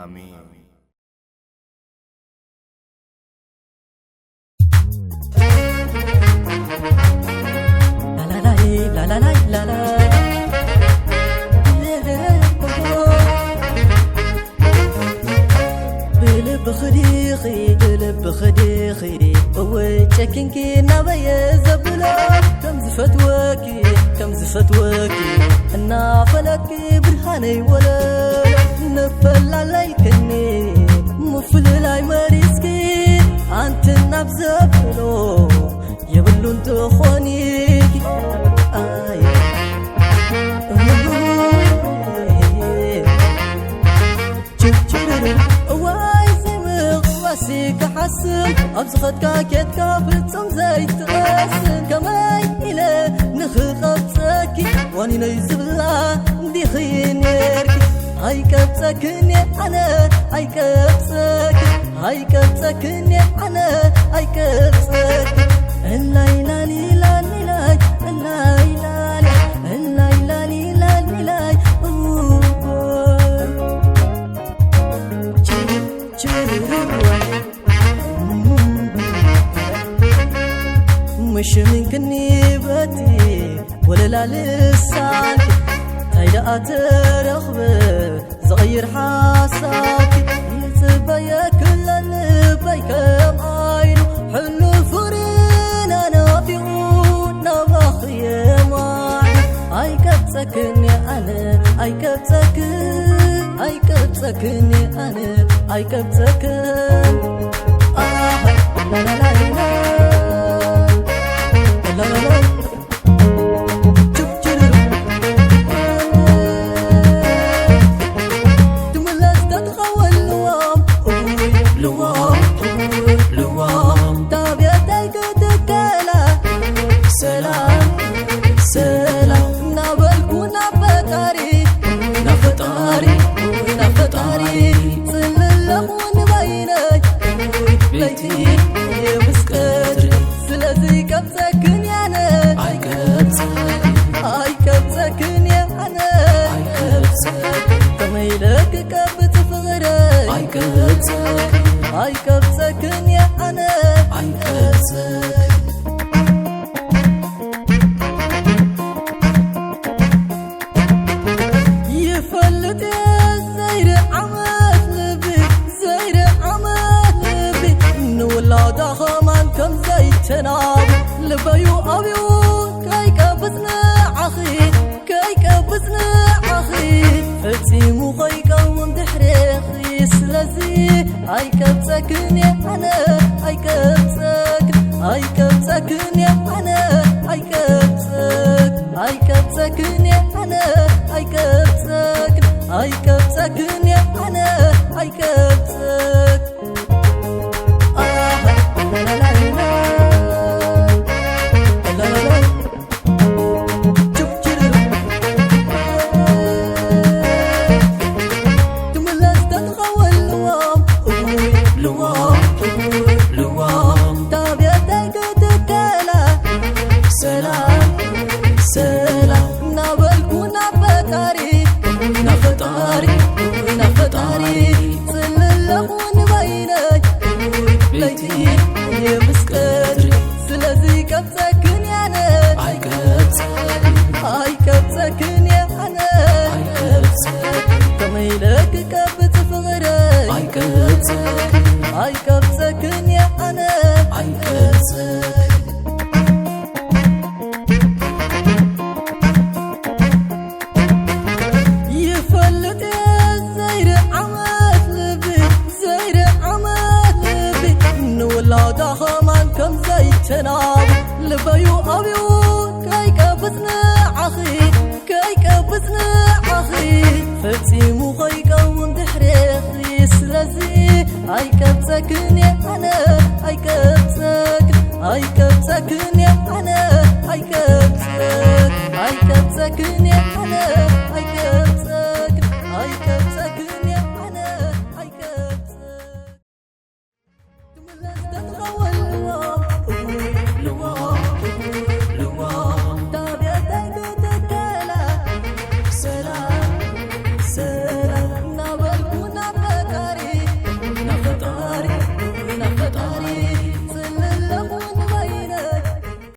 ኣሜን። ላላላይ፣ ላላላይ፣ ላላ። ብልብኺ ዲኺ፣ ብልብኺ ዲኺ፣ እወ ጨኪንኪ ናበየ ዘብሎ፣ ከም ዝፈትወኪ፣ ከም ዝፈትወኪ፣ እናፈለጥኪ ብርሃነይ ወለሎ፣ ነፈላለይክኒ ምፍልላይ መሪጽኪ፣ ኣንትን ናብ ዘብሎ የብሉን ትኾኒ። ኣይ፣ ችርችርር፣ እዋይ ዘይምቕባሲ ክሓስብ፣ ኣብ ዝኸድካ ኬድካ ፍጹም ዘይትቐስን፣ ከመይ ኢለ ንኽቐብጸኪ ዋኒነይ ዝብላ እንዲኺ ኔርኪ። ኣይቀብጸክን እየ ኣነ፣ ኣይቀብጸክን፣ ኣይቀብጸክን እየ ኣነ፣ ኣይቀብጸክን። እላይ ላሊ ላሊ ላይ፣ እላይ ላሊ፣ እላይ ላሊ ላሊ ላይ፣ እወ። ችርርዋ። ምሽምንክኒ በቲ ወለላ ልሳንኪ፣ እንታይ ደኣ ተረኽበ ዝቕይር ሓሳብኪ? ይጽበየኪ ኣሎ ልበይ ከም ዓይኑ፣ ሕሉፍ ፍቕርና ናፊቑ ናባኺ የማዕዱ። ኣይቀብጸክን እየ ኣነ፣ ኣይቀብጸክን፣ ኣይቀብጸክን እየ ኣነ፣ ኣይቀብጸክን። ኣሃ፣ ላላላይና፣ ላላላይ። ችርችርር። ትምለስ ተትኸውን ልዋም፣ ልዋም፣ ልዋም። ታብየተይ ክትከላ። ሰላም፣ ሰላም። እናበልኩ ናብ ፈጣሪ፣ ናብ ፈጣሪ፣ ናብ ፈጣሪ። ጽልለኹ ንበይነይ፣ ለይቲ ምስ ቀትሪ። ስለዚ ቀብጸክን እየ ኣነ። ኣይቀብጸክን። ኣይቀብጸክን እየ ኣነ። ኣይቀብጸክን። ከመይ ኢለ ክቀብጽ ፍቕረይ? ኣይቀብጸክን። ኣይቀብጸክን እየ ኣነ። ኣይቀብጸክን። ይፈልጥ እየ ዘይርዓመት ልቢ፣ ዘይርዓመት ልቢ፣ ንውላዳ ኸማን ከም ዘይተናቢ። ልበዩ ኣብዩ ከይቀብጽ ንዓኺ፣ ከይቀብጽ ንዓኺ፣ ፈጺሙ ከይቀውም ድሕሬኺ። ስለዚ ኣይቀብጸክን እየ ኣነ፣ ኣይቀብጸክን፣ ኣይቀብጸክን እየ ኣነ፣ ኣይቀብጸክ፣ ኣይቀብጸክን እየ ኣነ፣ ኣይቀብጸክን፣ ኣይቀብጸክን እየ ኣነ፣ ኣይቀብጸክ። ኣሃ፣ ላላላይና፣ ላላላይ። ትምለስ ተትኸውን ልዋም፣ ልዋም፣ ልዋም። ታብየተይ ክትከላ። ሰላም፣ ሰላም። እናበልኩ ናብ ፈጣሪ፣ ናብ ፈጣሪ፣ ናብ ፈጣሪ። ጽልለኹ ንበይነይ፣ ለይቲ ምስ ቀትሪ። ስለዚ ቀብጸክን እየ ኣነ። ኣይቀብጸክን። ኣይቀብጸክን እየ ኣነ። ኣይቀብጸክን። ከመይ ኢለ ክቀብጽ ፍቕረይ? ኣይቀብጸክን። ኣይቀብጸክን እየ ኣነ። ኣይቀብጸክን። ይፈልጥ እየ ዘይርዓመት ልቢ፣ ዘይርዓመት ልቢ፣ ንውላዳ ኸማን ከም ዘይተናቢ። ልበዩ ኣብዩ ከይቀብጽ ንዓኺ፣ ከይቀብጽ ንዓኺ፣